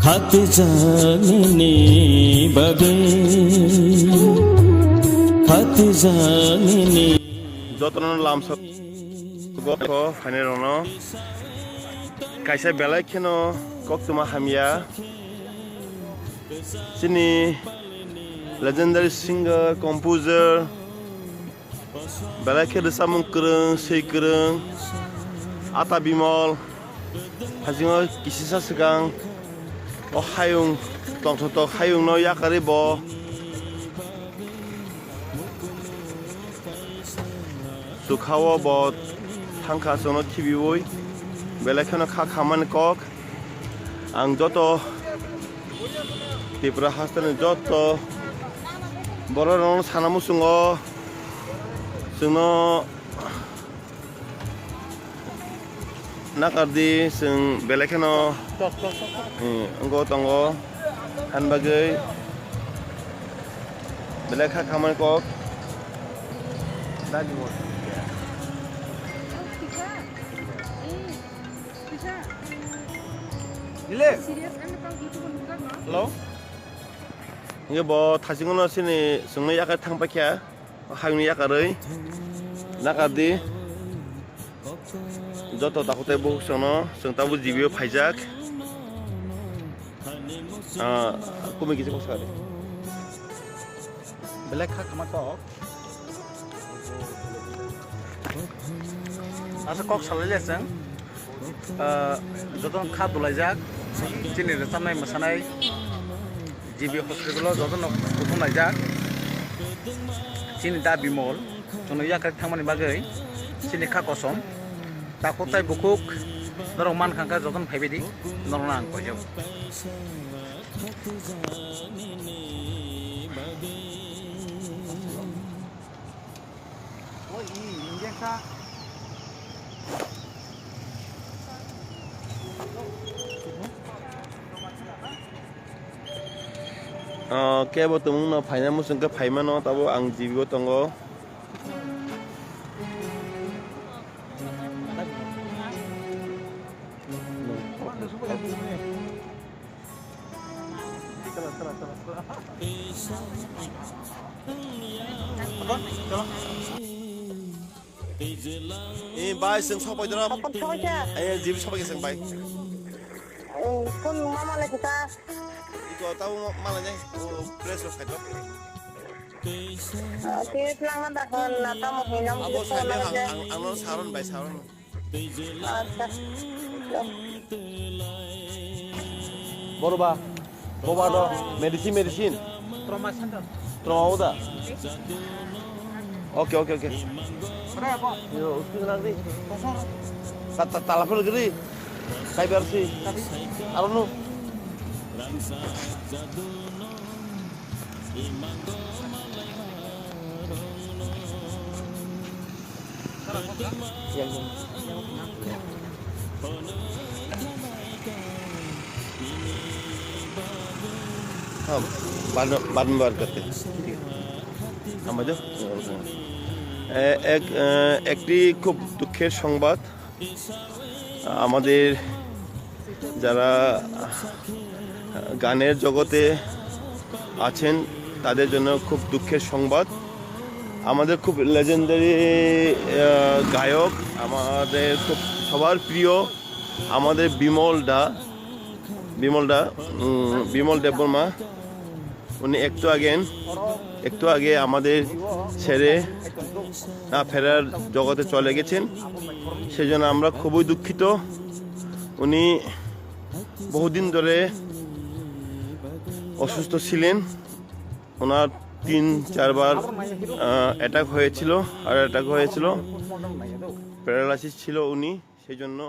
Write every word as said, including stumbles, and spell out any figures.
Khati janini bagwi, khati janini. Jotono lamsok gotho phainairokno kaisa belai kheno koktwma hamya. Chini legendary singer, composer, belai khe rwchapmung kwrwng, swi kwrwng, Ata Bimal, hasingo kisisa swkang o hayung tongthok tok hayungno yakarwi bo chukha-o bo thangkha chwngno khibiui, belai kheno kha khamani kok. Ang joto Tripura hasteni joto borok rokno sana muchungo, chwngno nakardi, chwng belai kheno, eh, wngwi tongo, han bagwi belai kha khamani kok. Hello. Hingke bo thasingo no sini chwngno yakarwi thang paikha, hayungni yakarwi nakardi. Joto takhuk tei bukhuk chwngno, chwng tabuk G B o phaijak. Ah, kumi kisa kok sakadi. Belai kha khama kok. Asa kok salai le chwng, ah, joto kha dulaijak, chini rwchapnai mwsanai, G B hospital o joto no kuthum laijak, chini da Bimol, chwngno yakarwi thangmani bagwi, chini kha kosom, takhuk tai bukhuk, norok mankha khe joto no phaibai di, norok no ang koijago. Ah, kebo tumung no phaina muchung khe phaimano, tabo ang G B o tongo. Eh, bai, chwng sok pai doro. Phone sok pai kha. Eh, G B sok pai kha chwng bai. Eh, phone mama lai kha. Iko tabo ma-, malai nai. O, press rok khai doro. Ah, twi lang na da hwn na tamo hinam. Abo phone sai de malai ang, jai. Ang, ang no saron bai saron. Acha. Boro ba, boba do, medicine, medicine. Trauma center. Trauma o da. Okay, okay, okay. Yo, usti nang di. Kata tala pun giri. Kai bersi. Aro nu. হ্যাঁ, বান-, বারবার করতে। আমাদের, এ-, এক, এ, একটি খুব দুঃখের সংবাদ। আমাদের যারা গানের জগতে আছেন, তাদের জন্য খুব দুঃখের সংবাদ। আমাদের খুব legendary, আহ, গায়ক, আমাদের খুব সবার প্রিয়, আমাদের বিমল দা, বিমল দা, উম, বিমল দেববর্মা। উনি একটু আগে, একটু আগে আমাদের ছেড়ে না ফেরার জগতে চলে গেছেন, সেজন্য আমরা খুবই দুঃখিত। উনি বহুদিন ধরে অসুস্থ ছিলেন, ওনার তিন চারবার, আহ, অ্যাটাক হয়েছিল, হার্ট অ্যাটাক হয়েছিল, প্যারালাইসিস ছিল উনি, সেই জন্য